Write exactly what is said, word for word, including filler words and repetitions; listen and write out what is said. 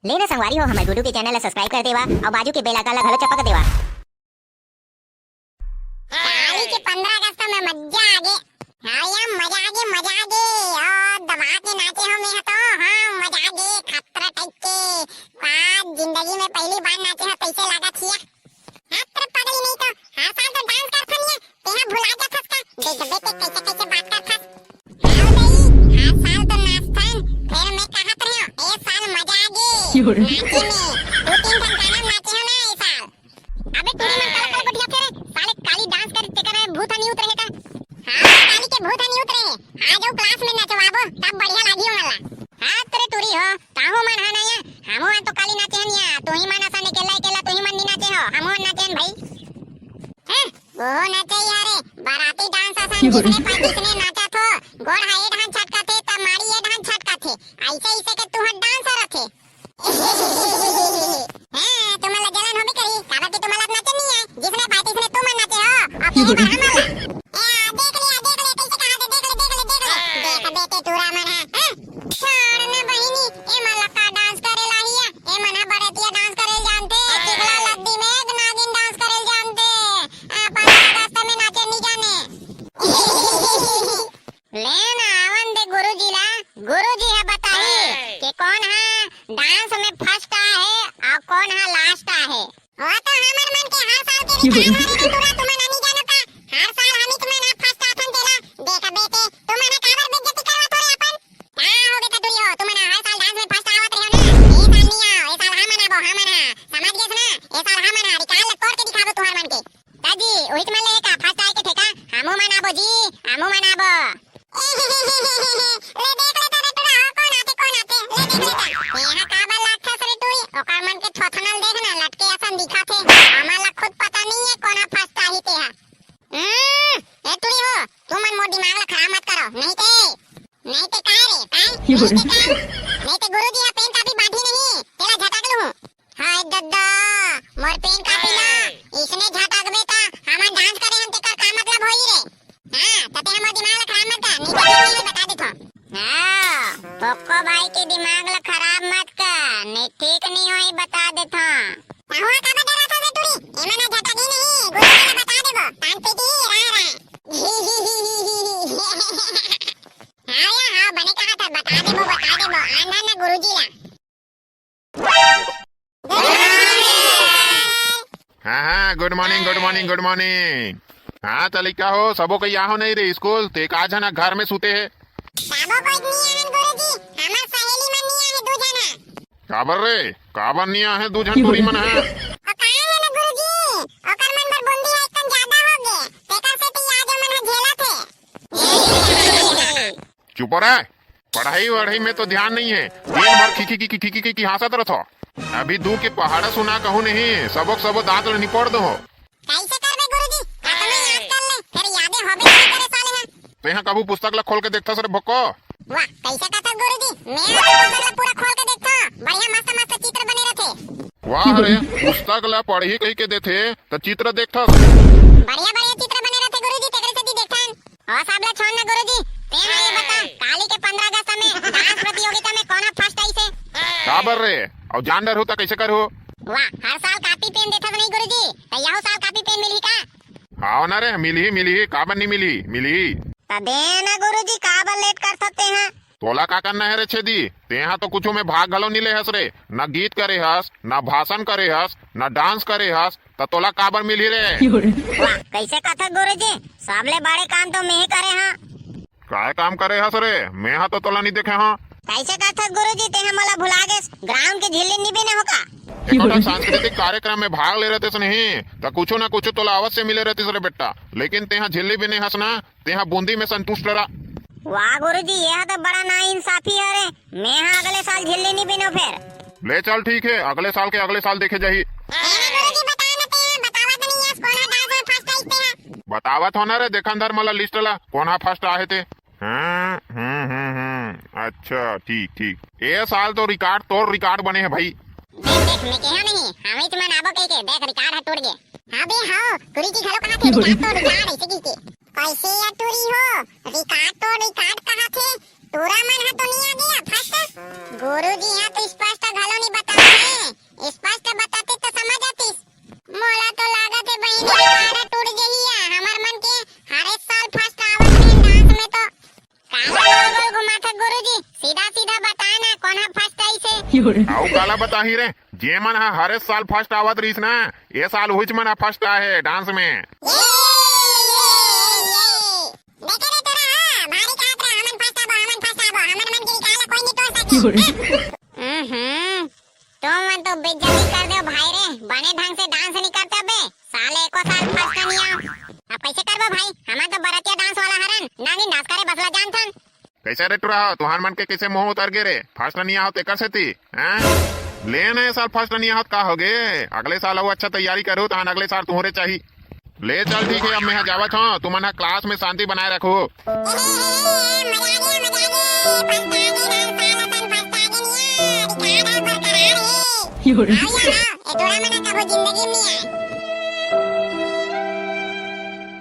ले ना संगवारी हो, हमर गुड्डू के चैनल ला सब्सक्राइब कर देवा अउ बाजू के बेल आइकन ला घलो चपक देवा। काली के पंद्रह अगस्त में मजा आगे। हाँ यार, मजा आगे, मजा आगे। ओ, दबा के नाचे हो मैं तो। हाँ, मजा आगे, खतरा टाइप के। आज जिंदगी में पहली बार नाचे हो, कैसे लगा थिया? हाँ, तेरे पगली नहीं तो, हर साल तो डांस करथन ये, तेहा भुला जाथस का? देखबे ते कैसे कैसे बात करथस। हाँ दई, हर साल तो नाचथन, फिर मैं कहत रहे हो, ए साल मजा आगे। क्यों रे? नाचे में, दो तीन ठन गाना नाचे हो ना ए साल। अबे टूरी मन काला काला गोठियाथे रे, साले काली डांस करे तेकर भूत ह नहीं उतरे हे का? हाँ, काली के भूत ह नहीं उतरे हे। आ जाओ क्लास में नचवाबो, तब बढ़िया लागी हो मला। हाँ, तेरे टूरी हो, ताहू मन हा ना या, हमू मन तो काली नाचे हन या, तुही मन असन अकेला अकेला तुही मन नी नाचे हो, हमू मन नाचे हन भाई। हैं? ओहो नाचे यारे, बाराती डांस असन जिसने पाए तिसने नाचा थो, गोड़ हा ए ढान छटका थे, त माड़ी ए ढान छटका थे, ऐसे ऐसे के तुहर डांस रथे। हाँ, तुमन ला जलन होबे करी, काबर कि तुमन ला नाचे नहीं आए, जिसने पाए तिसने तुमन नाचे हो, अब तेरे बर हमन ला। ए, आ, देख ले, आ, देख ले, कैसे कहा थे, देख ले, देख ले, देख ले। देख बेटे टूरा मन है, हाँ? छोड़ ना बहिनी, ए मन ला का डांस करे लाही है? ए मन हा बरतिया डांस करे जानथे, चिखला लद्दी में एक नागिन डांस करे जानथे। आ, पंद्रह अगस्त में नाचे नहीं जाने। ले ना आवन दे गुरुजी ला, गुरुजी हा बताही कि कौन हा डांस में फर्स्ट आहे अउ कौन हा लास्ट आहे। वो तो हमर मन के हर साल के रिकार्ड हरे रे टूरा, तुमन नहीं जानो का? हर साल हमी तुमन आप फर्स्ट आथन तेला। देख बेटे, तुमन काबर बेइज्जती करवा थोरे अपन? का हो बेटा टूरी हो, तुमन हर साल डांस में फर्स्ट आवत रहो ना, ए साल नहीं आओ, ए साल हमन आबो, हमन हा, समझ गेस ना? ए साल हमन हा रिकार्ड ला तोड़ के दिखाबो तुहर मन के। दादी, उहिच मन ले का फर्स्ट आए के ठेका? हमू मन आबो जी, हमू मन आबो। ले देख ले तेरे टूरा हो, कौन आथे, कौन आथे, ले देख ले ता। यहाँ काबर लागथस रे टूरी, ओकर मन के थोथनल देख ना, लटके असन दिखाथे। हमन ला खुद पता नहीं है कौन फर्स्ट आही ते हा। हम्म, ए टूरी हो, तुमन मोर दिमाग ला खराब मत करो, नहीं ते, नहीं ते काय रे, काय? नहीं ते काय? नहीं ते गुरुजी हा पेन कापी बांधी नहीं, तेला झटक लूं। हाय दद्दा, मोर पेन कापी ला इसने झटकबे ता हमन डांस करे हन तेकर का मतलब होई रे? हाँ, त ते हमर दिमाग ला खराब मत कर, नहीं तो मैं बता देथो। हाँ, पोको भाई के दिमाग ला खराब मत कर, नहीं ठीक नहीं होई बता देथो। हुआ काबर डराथस रे टूरी? एमन झटकी नहीं, गुरुजी ला बता देबो, कान पेटी रहा रहा। हाँ या, हाँ, बने कहा था, बता देबो, बता देबो, आना ना गुरुजी ला। हाँ, हाँ, गुड मॉर्निंग, गुड मॉर्निंग, गुड मॉर्निंग। हाँ, त लइका हो, सबो कई आहो नहीं रे स्कूल, ते का झन घर में सुते हे? सबो कोई नहीं आन गुरुजी, हमर सहेली मन नहीं आए दू झन। काबर रे? काबर नहीं आहे दू झन टूरी मन हे? ओ काहे रे गुरुजी, ओकर मन बर बूंदी ह एकदम ज्यादा हो गे, तेकर से ती आज मन ह झेलत हे। चुप रह, पढ़ाई वढ़ाई में तो ध्यान नहीं है, दिन भर खिखी खिखी खिखी खिखी हंसत रहथो। अभी दू के पहाड़ा सुना कहूँ नहीं, सबक सबो दांत ल निपोड़ दो। कैसे करबे गुरुजी? कतनो याद कर ले, फिर यादे होबे नहीं करे साले ह। तेहा कभू पुस्तक ल खोल के देखथस रे भोको? वाह, कैसे कहथस गुरुजी? मैं तो पुस्तक ल पूरा खोल के देखथो, बढ़िया मस्त मस्त चित्र बने रथे। वाह रे, पुस्तक ल पढ़ही कही के देथे, त चित्र देखथस। बढ़िया बढ़िया चित्र बने रथे गुरुजी, तेकरे सेती देखथन। ओ सब ल छोड़ ना गुरुजी, तें ह ये बता, काली के पंद्रह अगस्त में डांस प्रतियोगिता में कोन ह फर्स्ट आइस हे? काबर रे? अउ जान डरहू त कैसे करहू? वाह, हर साल कापी पेन देथस नहीं गुरुजी, त यहू साल कापी पेन मिलही का? हाव ना रे, मिलही, मिलही, काबर नहीं मिलही? मिलही। त दे ना गुरुजी, काबर लेट करथस तें ह? तोला का करना है रे छेदी? तेहा तो कुछू में भाग घलो नी ले हस रे, न गीत करे हस, न भाषण करे हस, न डांस करे हस, त तोला काबर मिलही रे? वाह, कैसे कथस गुरुजी? सबले बड़े काम तो मैं ही करे हंव। काय काम करे हस रे? मैं हा तो तोला नी देखे हंव। कैसे कथस गुरुजी? तेहा मोला भुला गेस, ग्राउंड के झिल्ली नी बिने हो का? एको ठन सांस्कृतिक कार्यक्रम में भाग ले रहतेस नहीं, त कुछू न कुछू तोला अवश्य मिले रहतिस रे बेटा, लेकिन तेहा झिल्ली बिने हस ना, तेहा बूंदी में संतुष्ट रह। वाह गुरुजी, ये तो बड़ा नाइंसाफी है रे। मैं हा अगले साल झिल्ली नहीं बिनो फेर। ले चल ठीक है, अगले साल के अगले साल देखे जाही। ए गुरुजी, बता ना ते, बतावत नहीं है, कौन हा डांस में फर्स्ट आइस ते हा? बतावत हो ना रे, देखन धर मला लिस्ट ला, कौन हा फर्स्ट आहे ते। हाँ, हम्म, हम्म, हम्म, अच्छा, ठीक, ठीक। ए साल तो रिकॉर्ड तोर रिकॉर्ड बने है भाई। देख, देख, मैं कहा नहीं, हमें तुम्हें नाबो कह के, देख रिकॉर्ड हा टूट गए। हाँ बे, हाँ, टूरी जी घलो कहा थे, रिकॉर्ड तो रिकॉर्ड ऐसे की के। कैसे या टूरी हो? रिकॉर्ड तो रिकॉर्ड कहा थे, टूरा मन हा तो नहीं आ गया फर्स्ट। गुरुजी हा तो स्पष्ट घलो नहीं बता अउ काला बताही रे, जे मन ह हर साल फर्स्ट आवत रहिस ना, ए साल उहीच मन ह फर्स्ट आए हे डांस में। ये, ये, ये, ये। देखे रे तोरा, हाँ, भारी कहत रहे, "हमन फर्स्ट आबो, हमन फर्स्ट आबो, हमर मन के निकाला कोई नहीं तोड़ सके।" हम्म, तुम मन तो बेइज्जती कर दे भाई रे, बने ढंग से डांस नहीं करते बे, साले एको साल फर्स्ट नहीं आओ। अब कैसे करबो भाई, हमन तो बरतिया डांस वाला हरन, नागिन डांस करे बस ला जानथन। कैसे रे टुरा, तुहार मन के कैसे मुंह उतर गे रे? फर्स्ट नहीं आओ तेकर सेती, हैं? ले न, ए साल फर्स्ट नहीं आओ का हो गे? अगले साल अउ अच्छा तैयारी करू, तहन अगले साल तुहरे चाही। ले चल ठीक है, अब मैं जावत हूँ, तुमन ह क्लास में शांति बनाए रखू। ए, ए, ए, ए, मजा आ गया, मजा आ गया, फर्स्ट आ गए, हर साल अपन फर्स्ट आ गए निया, दिखा दे बरकरार है। यो रे। आओ यार, आओ, ए टोला मना कबो जिंदगी में आए।